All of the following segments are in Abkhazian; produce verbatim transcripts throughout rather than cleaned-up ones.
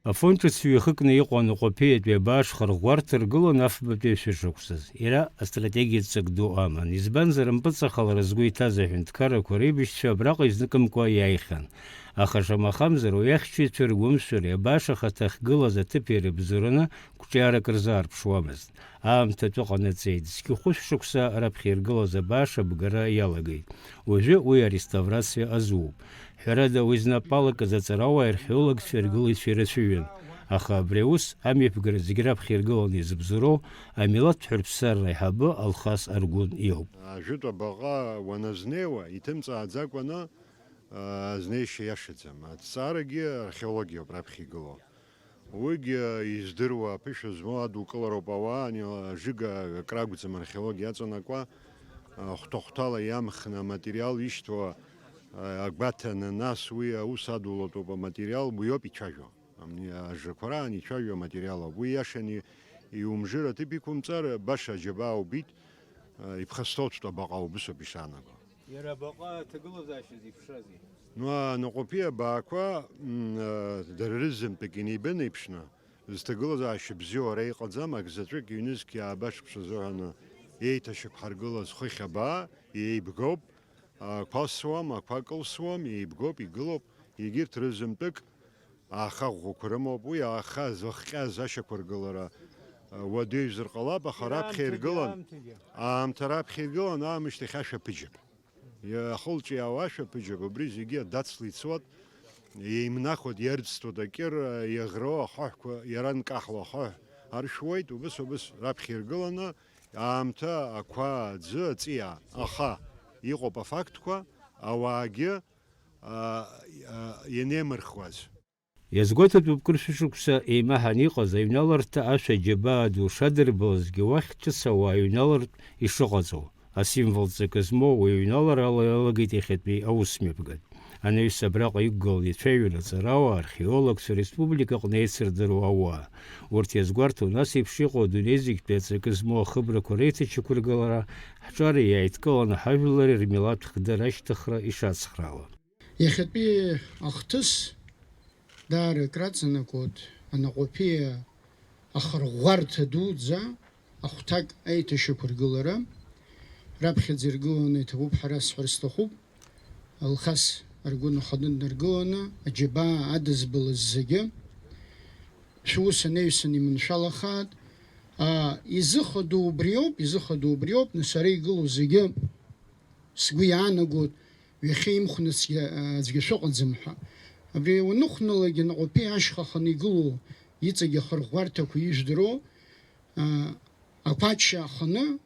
Афон ҿыц ҩахыкны иҟоу анаҟәаԥиатәи абааш хырӷәӷәарҭа ргылан афбатәи ашәышықәсаз. Иара астратегиатә ҵак ду аман, избанзар, ампыҵахалара згәы иҭаз аҳәынҭқаррақәа реибашьцәа абраҟа изныкымкәа иааихьан. Аха шамахамзар, уи ахьчаҩцәа ргәымшәареи абааш ахаҭа ахьгылаз аҭыԥи рыбзоураны қәҿиарак рзаарԥшуамызт. Аамҭатәы ҟанаҵеит, зқьы хәышә шықәса раԥхьа иргылаз абааш абгара иалагеит. Уажәы уи ареставрациа азууп. Ҳәарада, уи знапы алакыз аҵарауааи археологцәеи аргылаҩцәеи ирацәаҩын. Аха абри аус амҩаԥгара зегь раԥхьа иргыланы изыбзоуроу амилаҭ ҳәырԥсарра аиҳабы Алхас Аргәын иоуп. Ажәытә абаҟа уаназнеиуа, иҭымҵааӡакәаны, аа, азнеишьа иашаӡам. Аҭҵаарагьы археологиоуп раԥхьа игылоу. Уигьы издыруа, аԥышәа змоу адукылароуп, ауаа ани ажыга акрагәӡам археологиа аҵанакуа, а, хәҭа-хәҭала иамхны аматериал ишьҭоу, а, агәаҭаны, нас уи аус адулатәуп аматериал, уиоуп ицәажәо. Амни ажрақәа раан ицәажәо аматериал ауп. Уи иашаны иумжыр аҭыԥ иқәымҵар, баша аџьабаа убит, а, иԥхасҭоуҵәҟьа абаҟа убысоуп ишаанаго. Иара абаҟа аҭагылазаашьа зеиԥшрази? Ну, анаҟәаԥиа абаақәа, м, а, дара рызынтәык инеибынеиԥшны, зҭагылазаашьа бзиоу ара иҟаӡам, акзаҵәык ҩнызқь ааба шықәса азыҳәаны еиҭашьақәҳаргылаз хыхь абаа, еибгоуп, ақәа асуам, ақәа кылсуам, еибгоуп, игылоуп, егьырҭ рызынтәык, Аха ӷәӷәақәа рымоуп уи, аха зыхҟьаз ашьақәыргылара, уадаҩзар ҟалап, аха раԥхьа иргылан, аамҭа раԥхьа иргылан, аамышьҭахь ашәа ԥыџьап. Иахылҿиаауа ашәа ԥыџьап, убри зегьы адацла ицоит, еимнахуеит, иарӡҭуеит акьыр, иаӷроу ахаҳәқәа, иара нкаҳауа ахаҳә аршәуеит, убыс-убыс раԥхьа иргыланы, аамҭа, ақәа, аӡы, аҵиаа, аха иҟоуп афактқәа, ауаагьы, а, а, ианеимырхуаз. Иазгәаҭатәуп кыр шәышықәса еимаҳан иҟаз аҩналарҭа ашәа џьабаа ду шадырбалазгьы уахь ҿыц ауаа иҩналартә ишыҟаҵоу, асимвол ҵакы змоу уи аҩналарала иалагеит иахьатәи аусмҩаԥгатә. Анаҩс абраҟа иқәгылан ицәажәон аҵарауаа, археологцәа, ареспублика аҟны еицырдыруа ауаа. Урҭ иазгәарҭон ас еиԥш иҟоу адунеи зегьтәи аҵакы змоу ахыбрақәа реиҭачақәыргылара, ҳҿареи иааидкыланы ҳажәлари рмилаҭ хәдара ашьҭыхра ишацхраауа. Иахьатәи ахҭыс даара акраҵанакуеит анаҟәаԥиа ахырӷәӷәарҭа дуӡӡа, ахәҭак аиҭашьақәыргылара, раԥхьаӡа иргыланы иҭабуп ҳәа расҳәар сҭахуп, Алхас Аргәын аханы днаргыланы, аџьабаа адызбалаз зегьы, шәус анаҩсан иманшәалахааит, аа, изыхадоу убриоуп, изыхадоу убриоуп, нас ара игылоу зегьы, сгәы иаанагоит, ҩахьа имхәны цәгьа, аӡәгьы шәыҟаӡам ҳәа. Абри уаныхәналак, наҟәаԥиа ашьха аханы игылоу, иҵегь ахырӷәӷәарҭақәа ижәдыруа, а, ақәача аханы,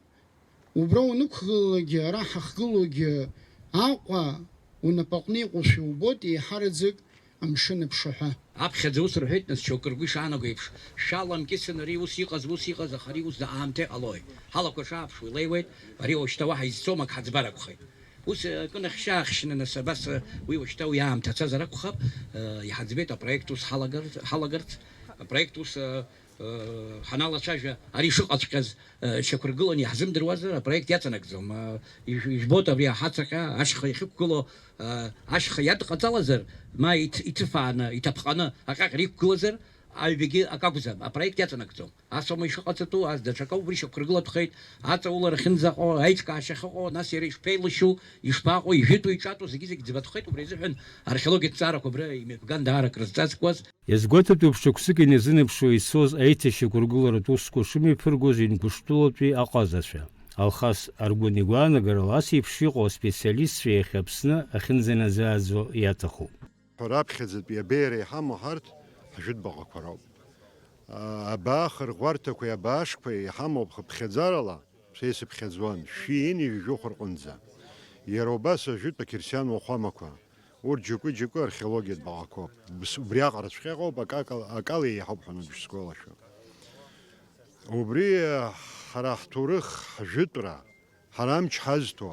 убра унықәгылалакгьы, ара ҳахгылоугьы, Аҟәа унапаҟны иҟоушәа убоит, еиҳараӡак амшын аԥшаҳәа. Аԥхьаӡа ус рҳәеит, нас, шьоукы ргәы ишаанаго еиԥш, шәаламкьысын, ари ус иҟаз, ус иҟаз, аха ари ус аамҭа иҟалоит. Ҳалақәа шааԥшуа илеиуеит, ари уажәшьҭа уаҳа изцом, ак ҳаӡбар акәхеит. Ус, э, акы нахьшьаахшьны, нас, абас, э, уи уажәшьҭа уи аамҭа ацазар акәхап, э, иҳаӡбеит апроект ус ҳалагар-, ҳалагарц, апроект ус, э, э, ҳаналацәажәа, ари шыҟаҵәҟьаз, э, шьақәыргыланы иаҳзымдыруазар, апроект иаҵанакӡом. Э, ижә-, ижәбоит абри аҳацаҟьа, ашьха иахьықәгылоу, э, ашьха иадҟаҵалазар, ма иҭ-, иҭыфааны, иҭаԥҟаны аҟьаҟьара иқәгылазар, аҩбагьы акы акәӡам, апроект иаҵанакӡом. Ас аума ишыҟаҵатәу, ас даҽакы убри шьақәыргылатәхеит, аҵаулара ахьынӡаҟоу, аиҿкаашьа ахьыҟоу, нас иара ишԥеилышьу, ишԥаҟоу, ижәытәу, иҿатәу, зегьы-зегь ӡбатәхеит, убри азыҳәан археологиатә ҵаарақәа абра имҩаԥган даара акрызҵазкуаз. Иазгәаҭатәуп шықәсык иназынаԥшуа ицоз аиҭашьақәыргыларатә усқәа шымҩаԥыргоз Ингушьтәылатәи аҟазацәа. Алхас Аргәын игәаанагарала, ас еиԥш иҟоу аспециалистцәа иахьа Аԥсны ахьынӡанаӡааӡо иаҭахуп. Раԥхьаӡатәи абеиара иҳамоу ҳарҭ ҳжәытә баҟақәа роуп. Абаа хырӷәӷәарҭақәеи абаашқәеи иҳамоуп хыԥхьаӡарала, са исыԥхьаӡон, шәи ини жәохә рҟынӡа. Иара убас ажәытә ақьырсиан уахәамақәа, урҭ џьакәы-џьакәы археологиатә баҟақәоуп. Убриаҟараҵәҟьа иҟоуп, акы, акала, акала еиҳауп ҳәа ныгәышьсгәалашәо. Убри ҳара ҳҭоурых, ҳжәытәра, ҳара амч ҳазҭо,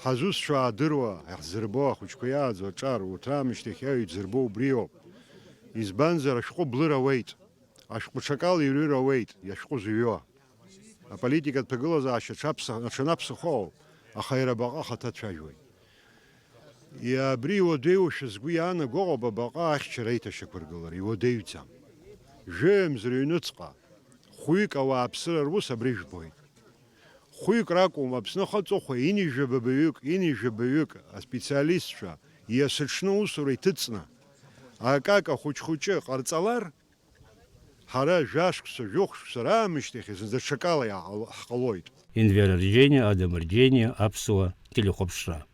ҳазусҭцәа аадыруа, иаҳзырбо, ахәыҷқәа иааӡо аҿар, урҭ раамышьҭахь иаҩӡырбо убриоуп. Избанзар, ашәҟәы блыр ауеит, ашәҟәы ҽакала ирҩыр ауеит, иашәҟәы зыҩуа. Аполитикатә ҭагылазаашьа аҽаԥса-, аҽанаԥсахо ауп, аха иара абаҟа ахаҭа цәажәоит. Иа-, абри иуадаҩушәа згәы иаанаго ыҟоуп абаҟа ахьчара аиҭашьақәыргылара, иуадаҩӡам. Жәаҩа мза рыҩнуҵҟа хәҩык ауааԥсыра рус абри жәбоит. Хәҩык ракәым, Аԥсны ахаҵыхәа ини жәабаҩык, ини жәабаҩык аспециалистцәа иасыҽны аусура иҭыҵны, акака хәыҷ-хәыҷы ҟарҵалар, ҳара жәашықәса, жәохә шықәса раамышьҭахь зынӡа ҽакала иааҟало-, ҳҟалоит. Енвер Арџьениа, Адам Арџьениа, Аԥсуа телехәаԥшра.